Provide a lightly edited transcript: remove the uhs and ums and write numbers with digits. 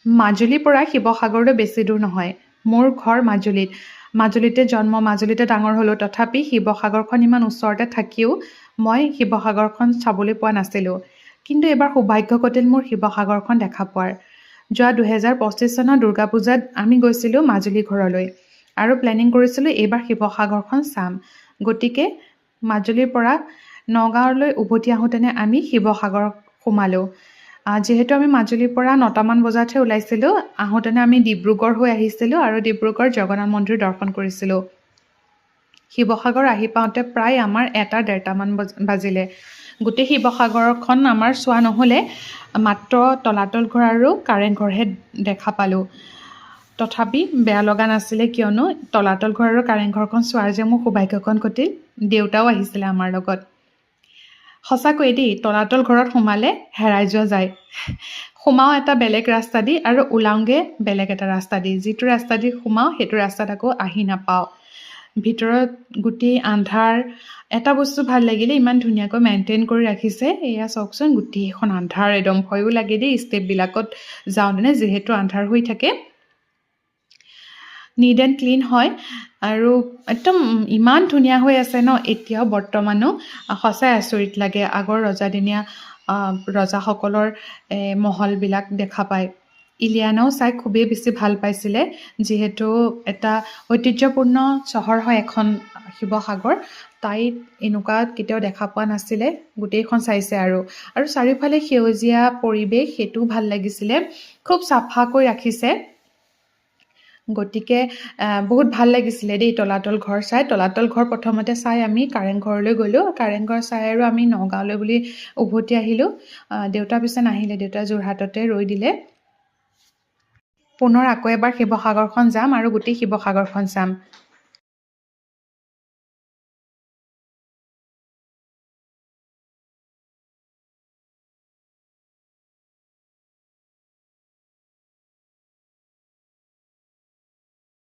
মাজুলীৰ পৰা শিৱসাগৰলৈ বেছি দূৰ নহয়। মোৰ ঘৰ মাজুলীত, মাজুলীতে জন্ম, মাজুলীতে ডাঙৰ হ'লোঁ। তথাপি শিৱসাগৰখন ইমান ওচৰতে থাকিও মই শিৱসাগৰখন চাবলৈ পোৱা নাছিলোঁ। কিন্তু এইবাৰ সৌভাগ্য ঘটিল মোৰ শিৱসাগৰখন দেখা পোৱাৰ। যোৱা 2025 চনৰ দুৰ্গা পূজাত আমি গৈছিলোঁ মাজুলী ঘৰলৈ আৰু প্লেনিং কৰিছিলোঁ এইবাৰ শিৱসাগৰখন চাম। গতিকে মাজুলীৰ পৰা নগাঁৱলৈ উভতি আহোঁতেনে আমি শিৱসাগৰ সোমালোঁ। যিহেতু আমি মাজুলীৰ পৰা 9টামান বজাতহে ওলাইছিলোঁ, আহোঁতেনে আমি ডিব্ৰুগড় হৈ আহিছিলোঁ আৰু ডিব্ৰুগড় জগন্নাথ মন্দিৰ দৰ্শন কৰিছিলোঁ। শিৱসাগৰ আহি পাওঁতে প্ৰায় আমাৰ এটা ডেৰটামান বাজিলে। গোটেই শিৱসাগৰখন আমাৰ চোৱা নহ'লে, মাত্ৰ তলাতল ঘৰ আৰু কাৰেংঘৰহে দেখা পালোঁ। তথাপি বেয়া লগা নাছিলে, কিয়নো তলাতল ঘৰ আৰু কাৰেংঘৰখন চোৱাৰ যে মোৰ সৌভাগ্যকণ ঘটিল। দেউতাও আহিছিলে আমাৰ লগত। সঁচাকৈ দেই, তলাতল ঘৰত সোমালে হেৰাই যোৱা যায়। সোমাওঁ এটা বেলেগ ৰাস্তা দি আৰু ওলাওঁগৈ বেলেগ এটা ৰাস্তা দি। যিটো ৰাস্তা দি সোমাওঁ, সেইটো ৰাস্তাত আকৌ আহি নাপাওঁ। ভিতৰত গোটেই আন্ধাৰ। এটা বস্তু ভাল লাগিলে, ইমান ধুনীয়াকৈ মেইনটেইন কৰি ৰাখিছে। এয়া চাওকচোন, গোটেইখন আন্ধাৰ, একদম ভয়ো লাগে দেই ষ্টেপবিলাকত যাওঁতেনে, যিহেতু আন্ধাৰ হৈ থাকে। নিট এণ্ড ক্লিন হয় আৰু একদম ইমান ধুনীয়া হৈ আছে ন এতিয়াও বৰ্তমানো। সঁচাই আচৰিত লাগে, আগৰ ৰজাদিনীয়া ৰজাসকলৰ মহলবিলাক দেখা পায়। ইলিয়ানাও চাই খুবেই বেছি ভাল পাইছিলে, যিহেতু এটা ঐতিহ্যপূৰ্ণ চহৰ হয় এখন শিৱসাগৰ। তাই এনেকুৱা কেতিয়াও দেখা পোৱা নাছিলে। গোটেইখন চাইছে আৰু আৰু চাৰিওফালে সেউজীয়া পৰিৱেশ, সেইটোও ভাল লাগিছিলে। খুব চাফাকৈ ৰাখিছে। গতিকে বহুত ভাল লাগিছিলে দেই তলাতল ঘৰ চাই। তলাতল ঘৰ প্ৰথমতে চাই আমি কাৰেংঘৰলৈ গ'লোঁ। কাৰেংঘৰ চাই আৰু আমি নগাঁৱলৈ বুলি উভতি আহিলোঁ। দেউতা পিছে নাহিলে, দেউতা যোৰহাটতে ৰৈ দিলে। পুনৰ আকৌ এবাৰ শিৱসাগৰখন যাম আৰু গোটেই শিৱসাগৰখন চাম।